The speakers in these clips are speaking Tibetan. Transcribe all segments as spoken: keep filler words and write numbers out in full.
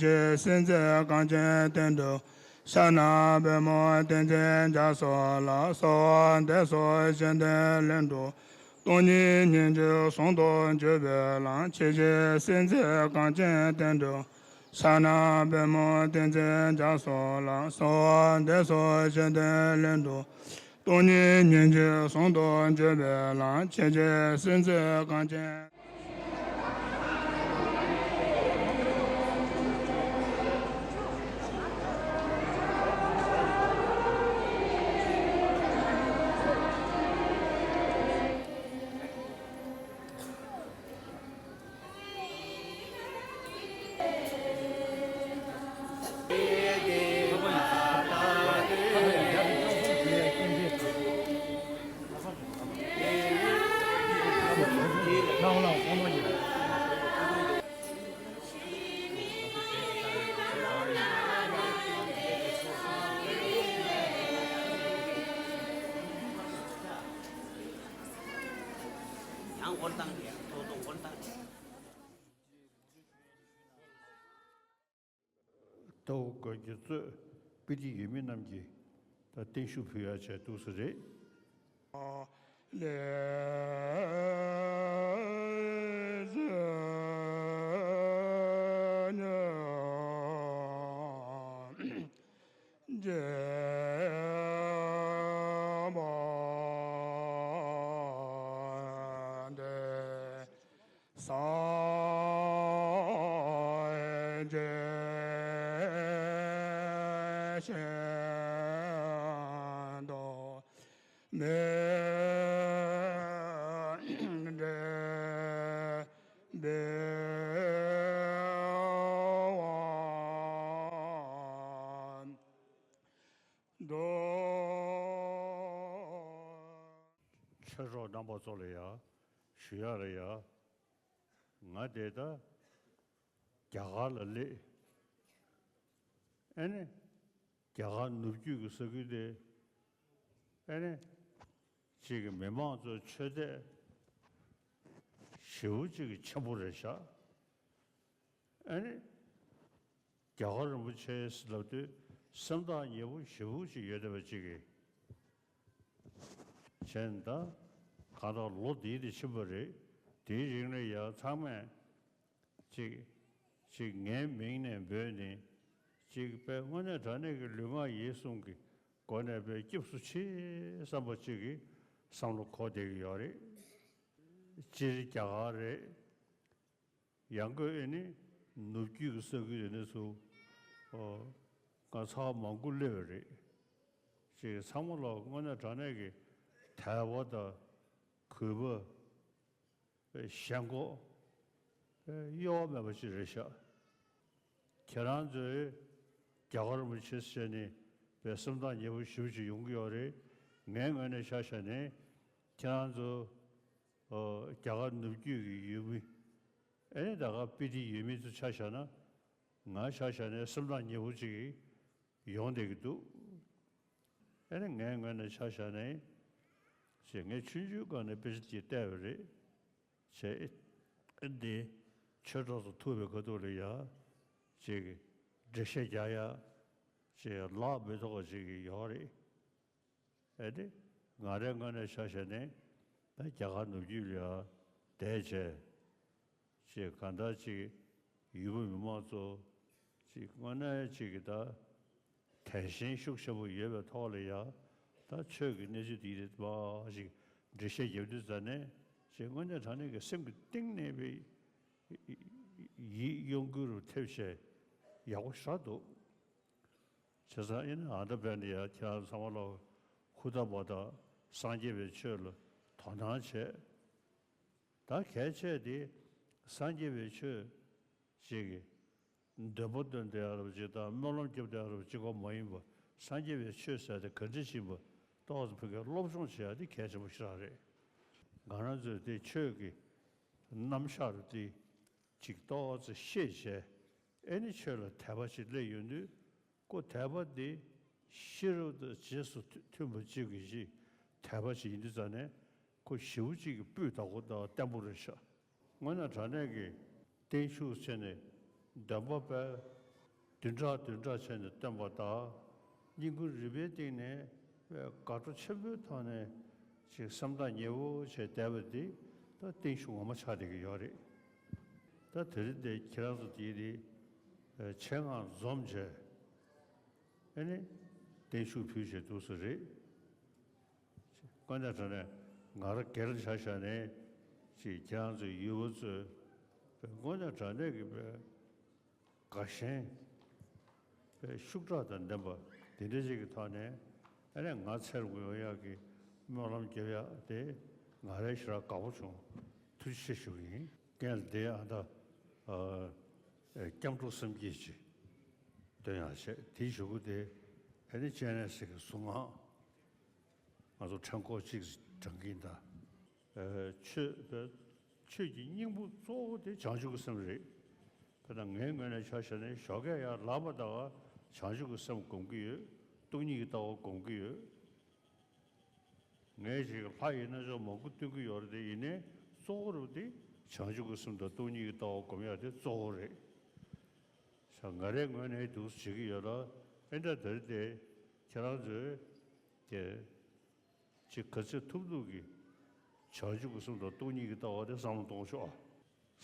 ཆེན་སྲིད་མཛད་གངས་ཅན་བསྟན་འགྲོ། ཕྱག་ན་པདྨོ་བསྟན་འཛིན་རྒྱ་མཚོ་ལ། གསོལ་བ་འདེབས་སོ་སྤྱི་དོན་ལྷུན་གྲུབ། སྟོང་ཉིད་སྙིང་རྗེ་ཟུང་དུ་འཇུག་པའི་ལམ། ཆེ་ཆེ་སྲིད་མཛད་གངས་ཅན་བསྟན་འགྲོ། ཕྱག་ན་པདྨོ་བསྟན་འཛིན་རྒྱ་མཚོ་ལ། གསོལ་བ་འདེབས་སོ་སྤྱི་དོན་ལྷུན་གྲུབ། སྟོང་ཉིད་སྙིང་རྗེ་ཟུང་དུ་འཇུག་པའི་ལམ། ཆེ་ཆེ་སྲིད་མཛད་གངས་ཅན། ཡང་འགོར་བཏང་ཡང་ཐོག་ཐོག་འགོར་བཏང་། ལྟ་བ་དགོན་གྱི་གཙོས་དཔེ་དེབ་ཡོད་མེད་རྣམས་ཀྱིས་ད་བརྟན་བཞུགས་ཕུལ་ཡ་བྱས་འདུག་ས་རེད། ལས་སངས་རྒྱས་ཞིང་དུ་མི་འབྲལ་བའི་དབང་འགྲོ། ཆོས་གྲོགས་རྣམ་པ་ཚོ་ལ་ཡང་ཞུ་ཡག་ལ་ཡང་། ང་དེ་ད་རྒྱ་གར་ལ་སླེབས། ཨ་ནི་རྒྱ་གར་ནུབ་རྒྱུད་ཀྱི་ས་ཁུལ་དེ། ཨ་ནི་ཅིག་གི་མི་མང་ཚོའི་ཆོས་དད་ཞེ་པོ་ཅིག་གི་ཆེན་པོ་རེད་ཤག་ཨ་ནི། རྒྱལ་བ་རིན་པོ་ཆེ་ལབ་དུས་སེམས་ཐག་ཉེ་པོ་ཞེ་པོ་ཅིག་ཡོད་བསྡད་པ་ཅིག་གིས། བྱས་ན་ད་གང་ལྟར་ལོ་འདིའི་དེ་ཕྱིན་པ་རེད། དེའི་རིང་ལ་ཡང་ཚང་མས་ཅིག་ཅིག་ངའི་མིང་ནས་འབོད་ནས་ཅིག་དཔེ་དངོས་གནས་དྲང་གནས་ཀྱི་ལུས་ངག་ཡིད་གསུམ་གྱི་སྒོ་ནས་དཔེ་སྐྱབས་སུ་མཆི་བསམ་པ་ཅིག་གི་བསམ་བློ་འཁོར་བསྡད་ཀྱི་ཡོད་རེད། སྤྱིར་རྒྱ་གར་རེད། ཡང་སྒོས་ཨེ་ནི་ནུབ་རྒྱུད་ཀྱི་ས་ཁུལ་དེ་ནས་ཚུར་ཨོ་ང་ཚར་མང་པོ་སླེབས་པ་རེད། ཅེས་ཚང་མ་ལ་དངོས་གནས་དྲང་གནས་ཀྱི་དད་པ་དང་གུས་པ་ཞེན་ཁོག་གཡོ་བ་མེད་པ་ཅིག་རེད་ཤག་ཁྱེད་རང་ཚོས་རྒྱ་གར་རིན་པོ་ཆེ་ཟེར་ནས་པའི་སེམས་ཐག་ཉེ་པོ་ཞེ་པོ་ཅིག་ཡོང་གི་ཡོད་རེད། ངའི་ངོས་ནས་ཆ་བཞག་ནས་ཁྱེད་རང་ཚོ་ཨོ་རྒྱ་གར་ནུབ་རྒྱུད་ཀྱི་ཡུལ་མི། ཨེ་ནི་ད་ག་དཔེ་དེབ་ཡོད་མེད་ཚོ་ཆ་བཞག་ན། ང་ཆ་བཞག་ནས་སེམས་ཐག་ཉེ་པོ་ཅིག་ཡོང་བསྡད་ཀྱི་འདུག་ཨེ་ནི་ངའི་ངོས་ནས་ཆ་བཞག་ནས་ཞེས་ངས་ཆུང་ཆུང་སྒང་ནས་དཔེ་ཆ་དེ་བལྟས་པ་རེད། བྱས་ཨེ་འདི་ཆོས་གྲོགས་ཚོ་ཐུག་པའི་ཁ་ཐུག་ལ་ཡ་ཅིག་འགྲེལ་བཤད་རྒྱག་ཡ་ཅིག་ལག་མི་ཐོགས་པ་ཅིག་ཡོད་རེད། ཨེ་ཏེ། ང་རའི་ངོས་ནས་ཆ་བཞག་ནས་ད་རྒྱ་གར་ནུབ་རྒྱུད་ལ་ཡང་བསྡད་བྱས། ཅེས་གང་ལྟར་ཅིག་ཡུལ་པ་མི་མང་ཚོ་ཅིག་དངོས་གནས་ཅིག་གི་ད་དད་ཞེན་ཤུགས་ཆེན་པོ་ཡོད་པའི་ཐོག་ལ་ཡང་ད་ཆོས་ཀྱི་གནས་ཚུལ་འདི་རིགས་མ་ཞིག་འགྲེལ་བཤད་རྒྱབ་དུས་ཙ་ནས་ཅིག་དངོས་གནས་དྲང་གནས་ཀྱི་སེམས་ཀྱི་གཏིང་ནས་པའི་ཡིད་གཡོ་འགུལ་རུ་ཐེབས་བྱས་ཡག་པོ་ཞེ་དྲག་འདུག་བྱས་ཙང་ཨེ་ནི་ཨ་ད་བས་ནི་ཡ་ཁྱེད་རང་ཚང་མ་ལ་ཧུར་ཐག་པ་དང་སངས་རྒྱས་པའི་ཆོས་ལ་དོ་སྣང་བྱས། ད་གལ་ཆེ་དེ་སངས་རྒྱས་པའི་ཆོས་ཅིག་གི་འདོན་པ་འདོན་བསྡད་ཡ་རབ་ཅིག་དང་སྨོན་ལམ་རྒྱབ་བསྡད་ཡ་རབ་ཅིག་གོ་མ་ཡིན་པ་སངས་རྒྱས་པའི་ཆོས་ཟེར་དེ་ག་འདྲ་ཞིག་ཡིན་པ་ཏོག་ཙམ་ཕ་གིར་སློབ་སྦྱོང་བྱེད་ཡ་དེ་གལ་ཆེན་པོ་ཞེ་དྲག་རེད། ང་རང་ཚོས་དེ་ཆོས་ཀྱི་རྣམ་གཞག་རུ་དེ། ཅིག་ཏོག་ཙམ་ཤེས་བྱས་ཨེ་ནི་ཆོས་ལ་དད་པ་ཅིག་སླེབས་ཡོང་དུས་ཁོ་དད་པ་འདི་ཤེས་རབ་དང་རྗེས་སུ་མཐུན་པ་ཅིག་གི་ཞིག་དད་པ་ཅིག་ཡིན་དུས་ཙ་ནས་ཁོ་ཞེ་པོ་ཅིག་གི་སྤུས་དག་པོ་དང་བརྟན་པོ་རེད་ཤག་དངོས་གནས་དྲང་གནས་ཀྱི་བརྟན་བཞུགས་བྱས་ནས་འདོན་པ་དཔེ་ བདུན་ཕྲག་བདུན་ཕྲག་བྱས་ནས་བཏོན་པ་དང་། བསྙེན་བཀུར་རིམ་པའི་སྟེང་ནས་དགའ་སྤྲོ་ཆེན་པོའི་ཐོག་ནས་ཅིག་སེམས་ཐག་ཉེ་བོ་བྱས་བསྡད་པ་འདི་ད་བརྟན་བཞུགས་ངོ་མ་ཆགས་བསྡད་ཀྱི་ཡོད་རེད། ད་དེ་རིང་འདི་ཁྱེད་རང་ཚོ་དེ་འདི་ཆེད་མངགས་འཛོམས་བྱས། ཨ་ནི་བརྟན་བཞུགས་ཕུལ་བྱས་འདུག་ས་རེད། དངོས་གནས་དྲང་གནས་ང་རང་སྒེར་ཆ་བཞག་ནས་ཅིག་ཁྱེད་རང་ཚོའི་ཡུལ་པ་ཚོས་དངོས་གནས་དྲང་གནས་ཀྱི་དགའ་ཞེན་ཤུགས་དྲག་དང་ལྡན་པ་དེ་འདྲ་ཅིག་གི་ཐོག་ནས། ཨ་ནི་ང་ཚེ་རིང་ཡོང་ཡག་གི་སྨོན་ལམ་རྒྱབ་ཡག་དེ་ང་རང་ཞེ་དྲག་དགའ་པོ་བྱུང་། ཐུགས་རྗེ་ཆེ་ཞུ་གི་ཡིན། རྐྱེན་ལ་དེ་ཨ་ད་ཨ་སྐྱབས་འགྲོ་སེམས་བསྐྱེད་ཅིག་འདོན་ཡག་བྱས། དེའི་གཞུག་གུ་དེ་ཨ་ནི་སྤྱན་རས་གཟིགས་ཀྱི་གཟུངས་སྔགས། ང་ཚོ་ཕྲེང་སྐོར་གཅིག་བགྲང་གིན་གདའ། ཨ་ཆོས་པའི་ཆོས་ཀྱི་སྙིང་པོ་གཙོ་བོ་དེ་བྱང་ཆུབ་ཀྱི་སེམས་རེད། དཔེར་ན་ངའི་ངོས་ནས་ཆ་བཞག་ན་ཞོགས་ཀས་ཡར་ལངས་པ་དང་བྱང་ཆུབ་ཀྱི་སེམས་སྒོམ་གྱི་ཡོད། སྟོང་ཉིད་ཀྱི་ལྟ་བ་སྒོམ་གྱི་ཡོད། ངས་ཅིག་ལྷ་ཡི་རྣལ་འབྱོར་མང་པོ་སྟོན་གྱི་ཡོད་རེད་དེ། ཡིན་ནའི་གཙོ་བོ་རུ་དེ་བྱང་ཆུབ་ཀྱི་སེམས་དང་སྟོང་ཉིད་ཀྱི་ལྟ་བ་སྒོམ་ཡག་དེ་གཙོ་བོ་རེད། ས་ང་རའི་ངོས་ནས་འདུག་བྱེད་ཀྱི་ཡོད་ལ། ཨེ་འདྲ་དེར་དེ་ཁྱེད་རང་ཚོས་དེ། ཅིག་ག་ཚོད་ཐུབ་ཐུབ་ཀྱིས་བྱང་ཆུབ་ཀྱི་སེམས་དང་སྟོང་ཉིད་ཀྱི་ལྟ་བ་དེ་བསམ་བློ་གཏོང་ཤོག་ཨ།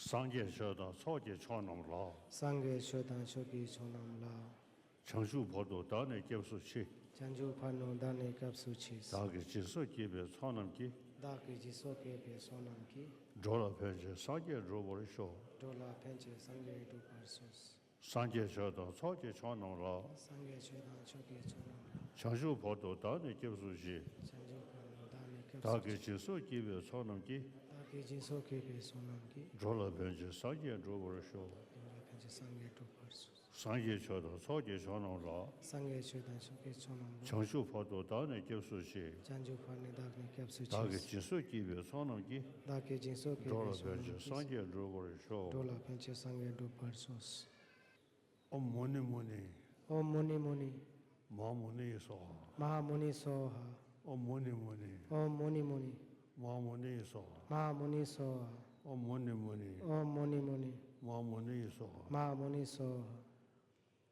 སངས་རྒྱས་ཆོས་དང་ཚོགས་ཀྱི་མཆོག་རྣམས་ལ། སངས་རྒྱས་ཆོས་དང་ཚོགས་ཀྱི་མཆོག་རྣམས་ལ། བྱང་ཆུབ་བར་དུ་བདག་ནི་སྐྱབས་སུ་མཆི། བྱང་ཆུབ་བར་དུ་བདག་ནི་སྐྱབས་སུ་མཆི། བདག་གིས་སྦྱིན་སོགས་བགྱིས་པའི་ཚོགས་རྣམས་ཀྱིས། བདག་གིས་སྦྱིན་སོགས་བགྱིས་པའི་ཚོགས་རྣམས་ཀྱིས། འགྲོ་ལ་ཕན་ཕྱིར་སངས་རྒྱས་འགྲུབ་པར་ཤོག་འགྲོ་ལ་ཕན་ཕྱིར་སངས་རྒྱས་འགྲུབ་པར་ཤོག་སངས་རྒྱས་ཆོས་དང་ཚོགས་ཀྱི་མཆོག་རྣམས་ལ། སངས་རྒྱས་ཆོས་དང་ཚོགས་ཀྱི་མཆོག་རྣམས་ལ། བྱང་ཆུབ་བར་དུ་བདག་ནི་སྐྱབས་སུ་མཆི། བྱང་ཆུབ་བར་དུ་བདག་ནི་སྐྱབས་སུ་མཆི། བདག་གིས་སྦྱིན་སོགས་བགྱིས་པའི་ཚོགས་རྣམས་ཀྱིས། བདག་གིས་སྦྱིན་སོགས་བགྱིས་པའི་ཚོགས་རྣམས་ཀྱིས། འགྲོ་ལ་ཕན་ཕྱིར་སངས་རྒྱས་འགྲུབ་པར་ཤོག་འགྲོ་ལ་ཕན་ཕྱིར་སངས་རྒྱས་འགྲུབ་པར་ཤོག་སངས་རྒྱས་ཆོས་དང་ཚོགས་ཀྱི་མཆོག་རྣམས་ལ། སངས་རྒྱས་ཆོས་དང་ཚོགས་ཀྱི་མཆོག་རྣམས་ལ། བྱང་ཆུབ་བར་དུ་བདག་ནི་སྐྱབས་སུ་མཆི། བྱང་ཆུབ་བར་ནི་བདག་ནི་སྐྱབས་སུ་མཆི། བདག་གིས་སྦྱིན་སོགས་བགྱིས་པའི་ཚོགས་རྣམས་ཀྱིས། བདག་གིས་སྦྱིན་སོགས་བགྱིས་པའི་ཚོགས་རྣམས་ཀྱིས། འགྲོ་ལ་ཕན་ཕྱིར་སངས་རྒྱས་འགྲུབ་པར་ཤོག་འགྲོ་ལ་ཕན་ཕྱིར་སངས་རྒྱས་འགྲུབ་པར་ཤོག་ཨོཾ་མུ་ནི་མུ་ནི། ཨོཾ་མུ་ནི་མུ་ནི། མ་ཧཱ་མུ་ནི་ཡེ་སྭཱ་ཧཱ། མ་ཧཱ་མུ་ནི་སྭཱ་ཧཱ། ཨོཾ་མུ་ནི་མུ་ནི། ཨོཾ་མུ་ནི་མུ་ནི། མ་ཧཱ་མུ་ནི་ཡེ་སྭཱ་ཧཱ། མ་ཧཱ་མུ་ནི་སྭཱ་ཧཱ། ཨོཾ་མུ་ནི་མུ་ནི། ཨོཾ་མུ་ནི་མུ་ནི། མ་ཧཱ་མུ་ནི་ཡེ་སྭཱ་ཧཱ། མ་ཧཱ་མུ་ནི་སྭཱ་ཧཱ།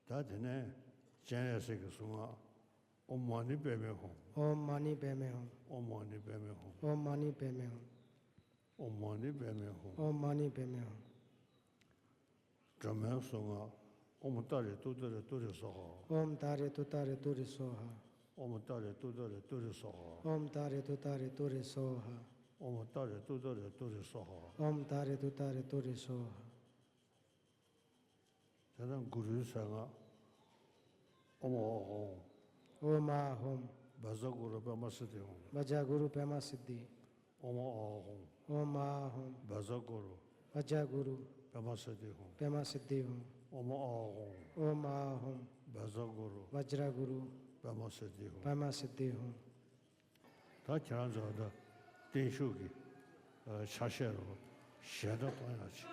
ད་དེ་ནས་སྤྱན་རས་གཟིགས་ཀྱི་གཟུངས་སྔགས། ཨོཾ་མ་ཎི་པདྨེ་ཧཱུྃ། ཨོཾ་མ་ཎི་པདྨེ་ཧཱུྃ། ཨོཾ་མ་ཎི་པདྨེ་ཧཱུྃ། ཨོཾ་མ་ཎི་པདྨེ་ཧཱུྃ། ཨོཾ་མ་ཎི་པདྨེ་ཧཱུྃ། ཨོཾ་མ་ཎི་པདྨེ་ཧཱུྃ། སྒྲོལ་མའི་གཟུངས་སྔགས། ཨོཾ་ཏཱ་རེ་ཏུཏྟཱ་རེ་ཏུ་རེ་སྭཱ་ཧཱ། ཨོཾ་ཏཱ་རེ་ཏུཏྟཱ་རེ་ཏུ་རེ་སྭཱ་ཧཱ། ཨོཾ་ཏཱ་རེ་ཏུཏྟཱ་རེ་ཏུ་རེ་སྭཱ་ཧཱ། ཨོཾ་ཏཱ་རེ་ཏུཏྟཱ་རེ་ཏུ་རེ་སྭཱ་ཧཱ། ཨོཾ་ཏཱ་རེ་ཏུཏྟཱ་རེ་ཏུ་རེ་སྭཱ་ཧཱ། ཨོཾ་ཏཱ་རེ་ཏུཏྟཱ་རེ་ཏུ་རེ་སྭཱ་ཧཱ། དེ་ནས་གུ་རུའི་གཟུངས་སྔགས། ཨོཾ་ཨཱཿཧཱུྃ། ཨོཾ་ཨཱཿཧཱུྃ། བཛྲ་གུ་རུ་པདྨ་སིདྡྷི་ཧཱུྃ། བཛྲ་གུ་རུ་པདྨ་སིདྡྷི། ཨོཾ་ཨཱཿཧཱུྃ། ཨོཾ་ཨཱཿཧཱུྃ། བཛྲ་གུ་རུ། བཛྲ་གུ་རུ། པདྨ་སིདྡྷི་ཧཱུྃ། པདྨ་སིདྡྷི་ཧཱུྃ། ཨོཾ་ཨཱཿཧཱུྃ། ཨོཾ་ཨཱཿཧཱུྃ། བཛྲ་གུ་རུ། བཛྲ་གུ་རུ། པདྨ་སིདྡྷི་ཧཱུྃ། པདྨ་སིདྡྷི་ཧཱུྃ། ད་ཁྱེད་རང་ཚོ་ད་བརྟན་བཞུགས་ཀྱི་ཨ་ཆ་ཤས་རུ་ཞལ་བརྡ་གཏོང་ཡག་ཅིག